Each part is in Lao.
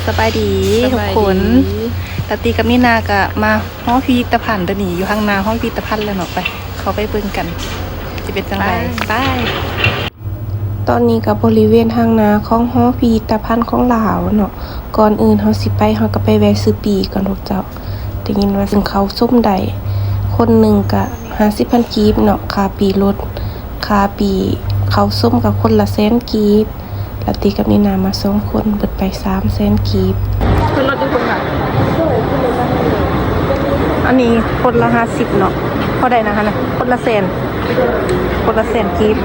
ສະບາຍດີທຸກຄົນ ລາຕີກັບມີນາກະມາຫໍພິພິທະພັນໂຕນີ້ ຢູ່ທາງໜ້າຫໍພິພິທະພັນແລ້ວເນາະ. ໄປ ເຂົ້າໄປເບິ່ງກັນ ຊິເປັນຈັ່ງໃດ. ໄປ ຕອນນີ້ກະບໍລິເວນທາງໜ້າຂອງຫໍພິພິທະພັນຂອງລາວເນາະ. ກ່ອນອື່ນເຮົາຊິໄປ ເຮົາກະໄປແວ່ຊື້ປີ້ກ່ອນພວກເຈົ້າ. ໄດ້ຍິນວ່າຊື້ເຂົ້າຊົມໄດ້ ຄົນໜຶ່ງກະຫ້າສິບພັນກີບເນາະ ຄ່າປີ້ລົດ ຄ່າປີ້ເຂົ້າຊົມກະຄົນລະແສນກີບ. ລາຕີກັບມີນາມາສອງຄົນ ເບິດໄປສາມແສນກີບ. ຂຶ້ນລົດຢູ່ເທິງນະ ອັນນີ້ຄົນລະຫ້າສິບເນາະ. ເທົ່າໃດນະຫັ້ນນະ? ຄົນລະແສນ ຄົນລະແສນກີບ.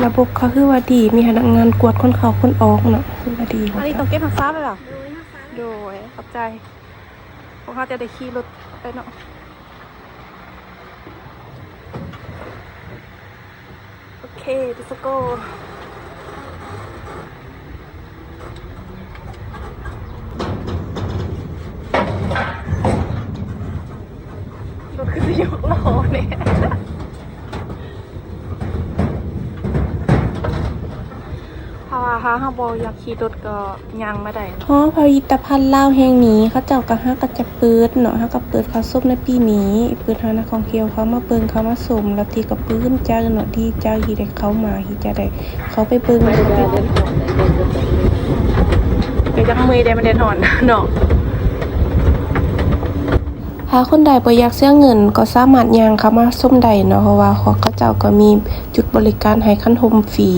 ລະບົບເຂົາຖືວ່າດີ ມີພະນັກງານກວດຄົນເຂົ້າຄົນອອກເນາະ ຖືວ່າດີ. ອັນນີ້ຕ້ອງເກັບຮັກສາໄວ້ບໍ່? ໂດຍ ຂອບໃຈ. ພວກເຮົາຈະໄດ້ຂີ່ລົດໄປເນາະ. ໂອເຄ let's go. ລົດຄືຊິຍົກລໍ້ແດ່. ເພາະວ່າຖ້າເຮົາບໍ່ຢາກຂີ່ລົດກໍຍ່າງມາໄດ້. ຫໍພິພິທະພັນລາວແຫ່ງນີ້ ເຂົາເຈົ້າກໍຫາກໍຈະເປີດເນາະ ຫາກໍເປີດເຂົ້າຊົມໃນປີນີ້ ເປີດໃຫ້ນັກທ່ອງທ່ຽວເຂົ້າມາເບິ່ງ ເຂົ້າມາຊົມ. ລາຕີກໍປຶ້ມໃຈເນາະ ດີໃຈທີ່ໄດ້ເຂົ້າມາ ທີ່ຈະໄດ້ເຂົ້າໄປເບິ່ງ ເຂົ້າໄປ ກໍຍັງເມື່ອຍແດ່ ມັນແດດຮ້ອນເນາະ. ຖ້າຄົນໃດບໍ່ຢາກເສຍເງິນກໍສາມາດຍ່າງເຂົ້າມາຊົມໄດ້ເນາະ ເພາະວ່າພວກເຂົາເຈົ້າກໍມີຈຸດບໍລິການໃຫ້ຄັນຮົ່ມຟຣີ.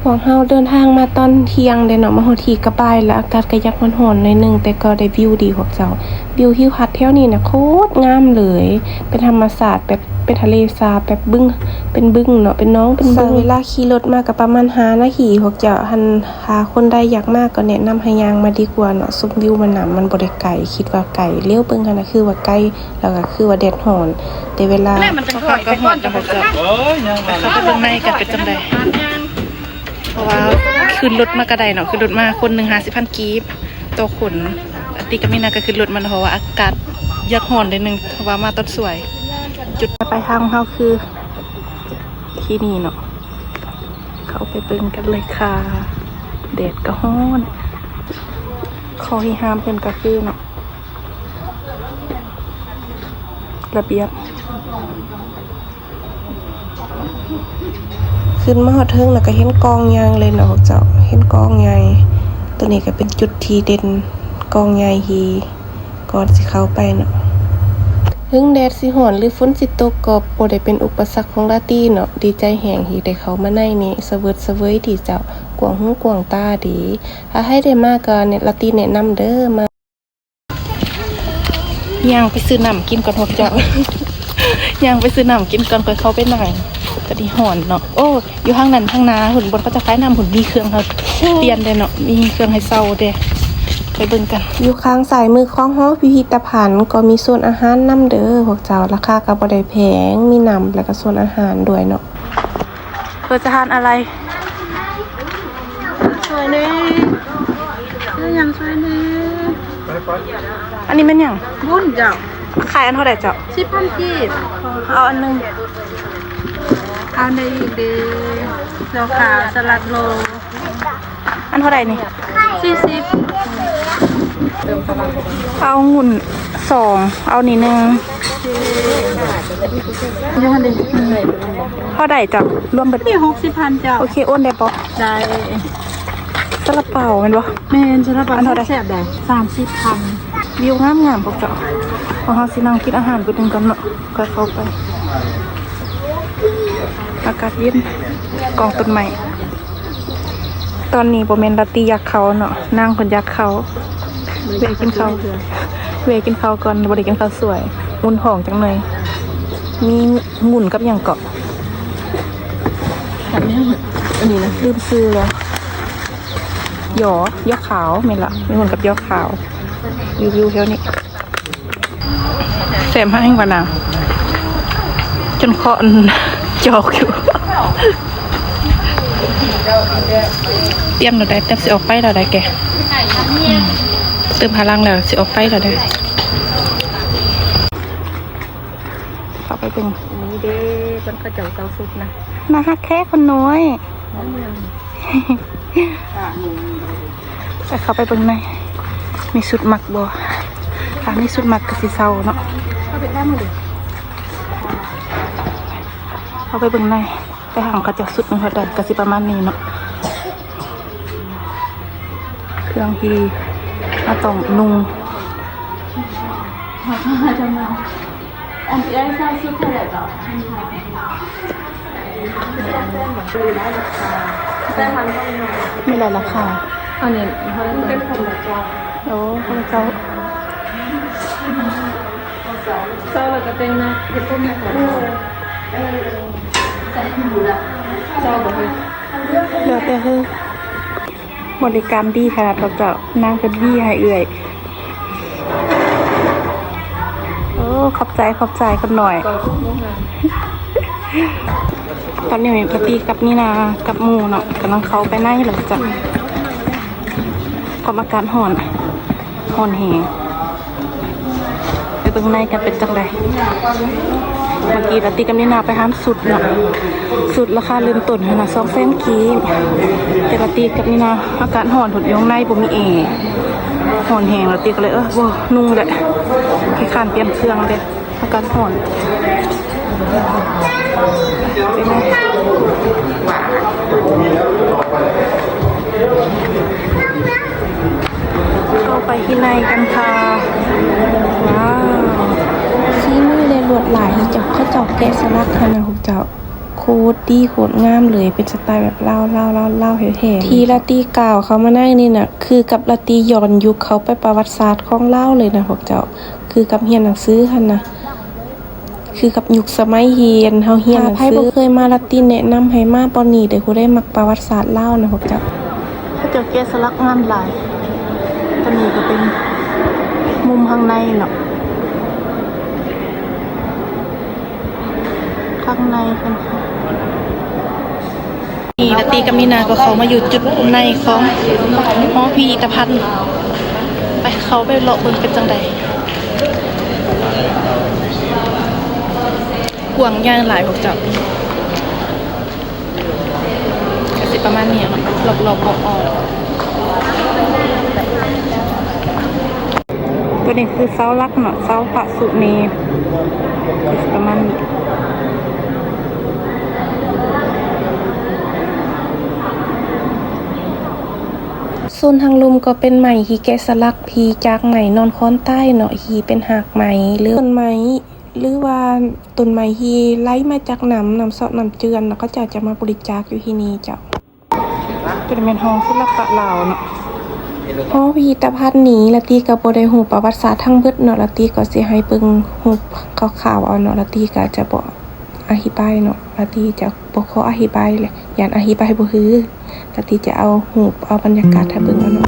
ພວກເຮົາເດີນທາງມາຕອນທ່ຽງເດ້ເນາະ ມາຮອດທີ່ກະບ່າຍ ແລະ ອາກາດກະຢາກຮ້ອນໆໜ້ອຍໜຶ່ງ ແຕ່ກໍໄດ້ວິວດີພວກເຈົ້າ. ວິວທິວທັດແຖວນີ້ນະໂຄດງາມເລີຍ ເປັນທຳມະຊາດ ແບບເປັນທະເລສາບ ແບບບຶງ ເປັນບຶງເນາະ ເປັນໜອງ ເປັນບຶງ. ໃຊ້ເວລາຂີ່ລົດມາກະປະມານຫ້ານາທີພວກເຈົ້າ. ຄັນ ຖ້າຄົນໃດຢາກມາກໍແນະນຳໃຫ້ຍ່າງມາດີກວ່າເນາະ ຊົມວິວແມ່ນ້ຳ ມັນບໍ່ໄດ້ໄກ ຄິດວ່າໄກ ຫຼຽວເບິ່ງຫັ້ນນະຄືວ່າໄກ ແລ້ວກໍຄືວ່າແດດຮ້ອນ ແຕ່ເວລາເຂົາກໍຮ້ອນກັນເຈົ້າ. ເອີ ຍ່າງມາ ເຂົ້າໄປເບິ່ງໃນກັນເປັນຈັ່ງໃດ ເພາະວ່າຂຶ້ນລົດມາກໍໄດ້ເນາະ ຂຶ້ນລົດມາຄົນໜຶ່ງຫ້າສິບພັນກີບຕໍ່ຄົນ. ອາຕິກະມີນາກໍຂຶ້ນລົດມາເນາະ ເພາະວ່າອາກາດຢາກຮ້ອນໜ້ອຍໜຶ່ງ ເພາະວ່າມາຕອນສວຍ. ຈຸດປາຍທາງຂອງເຮົາຄື ທີ່ນີ້ເນາະ ເຂົ້າໄປເບິ່ງກັນເລີຍຄ່າ. ແດດກໍຮ້ອນ ຂໍ້ທີ່ຫ້າມເພິ່ນກໍຄືເນາະ ລະບຽບ. ຂຶ້ນມາຮອດເທິງແລ້ວກໍເຫັນກອງໃຫຍ່ເລີຍເນາະພວກເຈົ້າ ເຫັນກອງໃຫຍ່. ໂຕນີ້ກໍເປັນຈຸດທີ່ເດັ່ນ ກອງໃຫຍ່ທີ່ ກ່ອນຊິເຂົ້າໄປເນາະ. ເຖິງແດດຊິຮ້ອນ ຫຼື ຝົນຊິຕົກ ກໍບໍ່ໄດ້ເປັນອຸປະສັກຂອງລາຕີເນາະ. ດີໃຈແຮງທີ່ໄດ້ເຂົ້າມາໃນນີ້ ສະເຫວີດສະເຫວີຍດີເຈົ້າ ກວ້າງຫູກວ້າງຕາດີ. ຖ້າໃຜໄດ້ມາກໍແນະ ລາຕີແນະນຳເດີ ມາ. ຍ່າງໄປຊື້ນ້ຳກິນກ່ອນພວກເຈົ້າ ຍ່າງໄປຊື້ນ້ຳກິນກ່ອນ ຄ່ອຍເຂົ້າໄປນັ່ງ. ຕອນນີ້ຮ້ອນເນາະ. ໂອ້ ຢູ່ທາງນັ້ນ ທາງໜ້າພຸ້ນ ບ່ອນເຂົາຈະຂາຍນ້ຳພຸ້ນ ມີເຄື່ອງໃຫ້ປ່ຽນເດ້ເນາະ ມີເຄື່ອງໃຫ້ເຊົ່າເດ້. ໄປເບິ່ງກັນ. ຢູ່ຂ້າງຊ້າຍມືຂອງຫໍພິພິທະພັນກໍມີໂຊນອາຫານນຳເດີພວກເຈົ້າ ລາຄາກໍບໍ່ໄດ້ແພງ ມີນ້ຳ ແລ້ວກໍໂຊນອາຫານດ້ວຍເນາະ. ເພິ່ນຈະທານອະໄລ? ຊ່ວຍແດ່ ຊື້ຫຍັງຊ່ວຍແດ່? ອັນນີ້ແມ່ນຫຍັງ? ວຸ້ນເຈົ້າ. ຂາຍອັນເທົ່າໃດເຈົ້າ? ສິບພັນກີບ. ເອົາອັນໜຶ່ງ. ເອົາໄດ້ອີກເດ້ ເຈົ້າຂາວ ສະຫຼັດໂລ. ອັນເທົ່າໃດນີ້? ສີ່ສິບ. ເອົາງຸ່ນສອງ ເອົານີ້ໜຶ່ງ. ເທົ່າໃດເຈົ້າ? ລວມເບິດນີ້ຫົກສິບພັນເຈົ້າ. ໂອເຄ ໂອນໄດ້ບໍ່? ໄດ້. ຊາລາເປົາແມ່ນບໍ່? ແມ່ນ ຊາລາເປົາ. ອັນເທົ່າໃດ? ແຊບໆ ໄດ໋ ສາມສິບພັນ. ວິວງາມໆ ພວກເຈົ້າ. ພວກເຮົາຊິນັ່ງກິນອາຫານບຶດໜຶ່ງກ່ອນເນາະ ຄ່ອຍເຂົ້າໄປ. ອາກາດເຢັນ ກອງຕົ້ນໄມ້. ຕອນນີ້ບໍ່ແມ່ນລາຕີຢາກເຂົ້າເນາະ ນາງເພິ່ນຢາກເຂົ້າ. ແວ່ກິນເຂົ້າ ແວ່ກິນເຂົ້າກ່ອນ ບໍ່ໄດ້ກິນເຂົ້າສວຍ ອຸ່ນທ້ອງຈັກໜ່ອຍ. ມີງຸ່ນກັບຫຍັງເກາະ? ອັນນີ້ນະ ລືມຊື່ແລ້ວ. ຢໍ ຢໍຂາວ ແມ່ນລະ ມີງຸ່ນກັບຢໍຂາວ. ຢູ່ ຢູ່ແຖວນີ້. ແສບຮ້າຍວ່ານາງ ຈົນເຄາະອັນຈອກຢູ່. ຕຽມແລ້ວໄດ໋ ຕຽມຊິອອກໄປແລ້ວໄດ໋ແກ. ອືມ ເຕີມພະລັງແລ້ວ ຊິອອກໄປແລ້ວໄດ໋. ເຂົ້າໄປເບິ່ງ. ນີ້ເດ້ ເພິ່ນເຂົາເຈົ້າເຊົາຊຸບນະ. ໜ້າຮັກແທ້ຄົນນ້ອຍ. ອືມ ໄປເຂົ້າໄປເບິ່ງໃນ. ມີຊຸດມັກບໍ່? ຖ້າມີຊຸດມັກກໍຊິເຊົ່າເນາະ. ເຂົ້າໄປເບິ່ງໃນ ແຕ່ຫາງເຂົາເຈົ້າຊຸດມັນເທົ່າໃດ ກໍຊິປະມານນີ້ເນາະ. ເຄື່ອງທີ່ເຮົາຕ້ອງນຸ່ງ. ອັນເອື້ອຍເຊົ່າຊຸດເທົ່າໃດເຈົ້າ? ມີຫຼາຍລາຄາ. ອັນນີ້ເປັນຂອງເຈົ້າ. ໂອ້ ຂອງເຈົ້າ. ເຊົ່າແລ້ວກໍແຕ່ງໜ້າ ເຮັດຜົມໃຫ້ເຂົາ. ເຈົ້າບໍ່ເຮັດ? ແລ້ວແຕ່ເຮີ. ບໍລິການດີຂະໜາດເຂົາເຈົ້າ. ນາງເພິ່ນຫວີໃຫ້ເອື້ອຍ. ໂອ້ ຂອບໃຈ ຂອບໃຈຄົນໜ້ອຍ. ຕອນນີ້ລາຕີກັບນີນາກັບໝູ່ເນາະ ກຳລັງເຂົ້າໄປໃນແລ້ວເຈົ້າ. ຄວາມອາກາດຮ້ອນ ຮ້ອນແຮງ. ໄປເບິ່ງໃນກັນເປັນຈັ່ງໃດ. ເມື່ອກີ້ລາຕີກັບນີນາໄປຮ້ານຊຸດເນາະ ຊຸດລາຄາເລີ່ມຕົ້ນຫັ້ນນະ ສອງແສນກີບ. ແຕ່ລາຕີກັບນີນາອາກາດຮ້ອນພຸ້ນ ຢູ່ຂ້າງໃນບໍ່ມີແອ ຮ້ອນແຮງ. ລາຕີກໍເລີຍ ເອີ ບໍ່ນຸ່ງແຫຼະ ຂີ້ຄ້ານປ່ຽນເຄື່ອງເດ້ ອາກາດຮ້ອນ. ເຂົ້າໄປທີ່ໃນກັນຄ່ະ. ວ້າວ ສີມື ແລະ ລວດລາຍທີ່ເຈົ້າ ເຂົາເຈົ້າແກະສະຫຼັກຫັ້ນນະພວກເຈົ້າ ໂຄດດີ ໂຄດງາມເລີຍ ເປັນສະໄຕແບບລາວໆໆໆແທ້ໆ. ທີ່ລາຕີກ້າວເຂົ້າມາໃນນີ້ນະ ຄືກັບລາຕີຍ້ອນຍຸກເຂົ້າໄປປະຫວັດສາດຂອງລາວເລີຍນະພວກເຈົ້າ ຄືກັບຮຽນໜັງສືຫັ້ນນະ. ຄືກັບຍຸກສະໄໝທີ່ເຮົາຮຽນໜັງສື. ຖ້າໃຜບໍ່ເຄີຍມາ ລາຕີແນະນຳໃຫ້ມາບ່ອນນີ້ເດີ້ ຜູ້ໃດມັກປະຫວັດສາດລາວນະພວກເຈົ້າ. ເຂົາເຈົ້າແກະສະຫຼັກງາມຫຼາຍ. ຕົວນີ້ກໍເປັນມຸມຂ້າງໃນເນາະ ຂ້າງໃນເພິ່ນ. ນີ້ລາຕີກັບນີນາກໍເຂົ້າມາຢູ່ຈຸດໃນຂອງຫໍພິພິທະພັນ. ໄປ ເຂົ້າໄປເລາະເບິ່ງເປັນຈັ່ງໃດ. ກວ້າງໃຫຍ່ຫຼາຍພວກເຈົ້າ. ກໍຊິປະມານນີ້ເນາະ ລອບໆ ຮອບໆ. ຕົວນີ້ຄືເສົາຫຼັກເນາະ ເສົາພະສຸເມ ກໍຊິປະມານນີ້. ໂຊນທາງລຸ່ມກໍເປັນໄມ້ທີ່ແກະສະຫຼັກທີ່ຈາກໄມ້ນອນຄອນຕາຍເນາະ ທີ່ເປັນຮາກໄມ້ ຫຼື ຕົ້ນໄມ້ ຫຼືວ່າຕົ້ນໄມ້ທີ່ໄຫຼມາຈາກນ້ຳ ນ້ຳເຊາະນ້ຳເຈື່ອນ ແລ້ວເຂົາເຈົ້າຈະມາບໍລິຈາກຢູ່ທີ່ນີ້ເຈົ້າ. ຕົວນີ້ແມ່ນຫ້ອງສິລະປະລາວເນາະ. ຫໍພິພິທະພັນນີ້ ລາຕີກໍບໍ່ໄດ້ຮູ້ປະຫວັດສາດທັງເບິດເນາະ ລາຕີກໍຊິໃຫ້ເບິ່ງຮູບຄ່າວໆເອົາເນາະ ລາຕີກໍຈະບໍ່ອະທິບາຍເນາະ ລາຕີຈະບໍ່ຂໍອະທິບາຍແຫຼະ ຢ້ານອະທິບາຍບໍ່ຖືກ. ລາຕີຈະເອົາຮູບ ເອົາບັນຍາກາດໃຫ້ເບິ່ງເອົາເນາະ.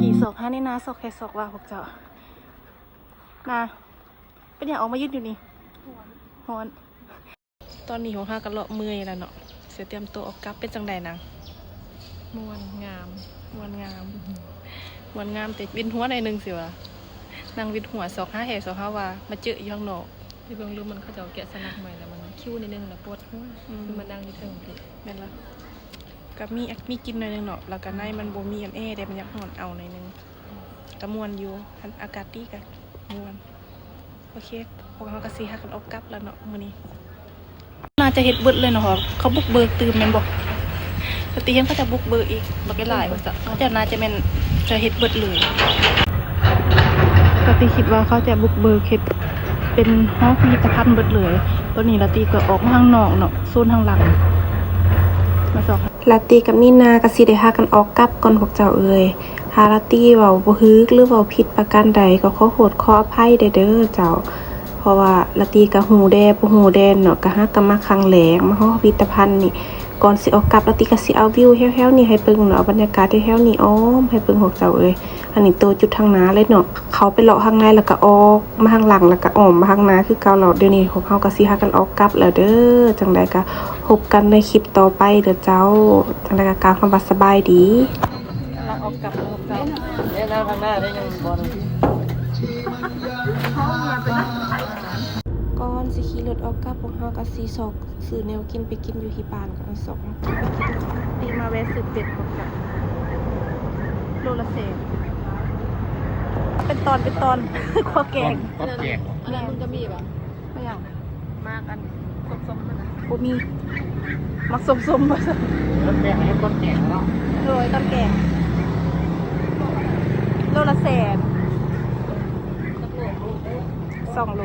ກີ່ຊອກຫາໃນນາ ຊອກແຄ່ຊອກວ່າພວກເຈົ້າ. ນາ ເປັນຫຍັງອອກມາຢືນຢູ່ນີ້? ຮ້ອນ. ຕອນນີ້ພວກເຮົາກໍເລາະເມື່ອຍແລ້ວເນາະ ຊິຕຽມຕົວອອກກັບ. ເປັນຈັ່ງໃດນາງ? ມ່ວນງາມ ມ່ວນງາມ ມ່ວນງາມ ແຕ່ວິນຫົວໜ້ອຍໜຶ່ງຊິວ່າ ນັ່ງວິນຫົວ ຊອກຫາແທ້ ຊອກຫາວ່າ ມາເຈີຢູ່ຂ້າງນອກ. ໄປເບິ່ງດູ ມັນເຂົາເຈົ້າແກະສະຫຼັກໃໝ່ແລ້ວ ມັນຄິວໜ້ອຍໜຶ່ງ ແລ້ວປວດຫົວ. ອືມ ຄືມານັ່ງຢູ່ເທິງພີ້. ແມ່ນລະ ກໍມີ ມີກິ່ນໜ້ອຍໜຶ່ງເນາະ ແລ້ວກໍໃນມັນບໍ່ມີອັນແອເດ້ ມັນຢາກຮ້ອນເອົາໜ້ອຍໜຶ່ງ. ກໍມ່ວນຢູ່ ຄັນອາກາດດີກໍມ່ວນ. ໂອເຄ ພວກເຮົາກໍຊິພາກັນອອກກັບແລ້ວເນາະມື້ນີ້. ໜ້າຈະເຮັດເບິດເລີຍເນາະ ເຂົາບຸກເບີກຕື່ມແມ່ນບໍ່? ລາຕີເຫັນເຂົາຈະບຸກເບີກອີກບັກຫຼາຍວ່າຊະ ເຂົາເຈົ້າໜ້າຈະແມ່ນຈະເຮັດເບິດເລີຍ. ລາຕີຄິດວ່າເຂົາຈະບຸກເບີກເຮັດເປັນຫໍພິພິທະພັນເບິດເລີຍ. ຕອນນີ້ລາຕີກໍອອກມາທາງນອກເນາະ ໂຊນທາງຫຼັງ ມາຊອກ. ລາຕີກັບນີນາກໍຊິໄດ້ພາກັນອອກກັບກ່ອນພວກເຈົ້າເອີຍ. ຖ້າລາຕີເວົ້າບໍ່ຖືກ ຫຼື ເວົ້າຜິດປະການໃດ ກໍຂໍໂທດຂໍອະໄພແດ່ເດີເຈົ້າ. ເພາະວ່າລາຕີກໍຮູ້ແດ່ບໍ່ຮູ້ແດ່ເນາະ ກໍຫາກໍມາຄັ້ງແລກ ມາຫໍພິພິທະພັນນີ້. ກ່ອນຊິອອກກັບ ລາຕີກໍຊິເອົາວິວແຖວໆນີ້ໃຫ້ເບິ່ງເນາະ ເອົາບັນຍາກາດແຖວໆນີ້ອ້ອມໃຫ້ເບິ່ງພວກເຈົ້າເອີຍ. ອັນນີ້ໂຕຈຸດທາງໜ້າເລີຍເນາະ ເຂົ້າໄປເລາະທາງໃນ ແລ້ວກໍອອກມາທາງຫຼັງ ແລ້ວກໍອ້ອມມາທາງໜ້າຄືເກົ່າເນາະ. ດຽວນີ້ພວກເຮົາກໍຊິພາກັນອອກກັບແລ້ວເດີ. ຈັ່ງໃດກໍພົບກັນໃນຄລິບຕໍ່ໄປເດີເຈົ້າ. ຈັ່ງໃດກໍກ່າວຄຳວ່າສະບາຍດີ. ກຳລັງອອກກັບແລ້ວເຈົ້າ. ເອີ ນັ່ງທາງໜ້າໄດ້ຍັງບໍ່? ກ່ອນຊິຂີ່ລົດອອກກັບ ພວກເຮົາກໍຊິຊອກຊື້ແນວກິນໄປກິນຢູ່ທີ່ບ້ານກ່ອນ. ຊອກແນວກິນໄປກິນ. ຕີມາແວ່ຊື້ເປັດກ່ອນ ໂລລະແສນ. ເປັນຕອນ ເປັນຕອນ ຂົ້ວແກງ. ອັນນັ້ນ ອັນນັ້ນມຶງກໍມີບໍ່? ເປັນຫຍັງ? ໝາກອັນສົ້ມໆ ມັນນະ ບໍ່ມີ. ໝາກສົ້ມໆ ວ່າຊັ້ນ. ຕົ້ນແກງ ຕົ້ນແກງເນາະ. ໂດຍ ຕົ້ນແກງ ໂລລະແສນ. ສອງໂລ.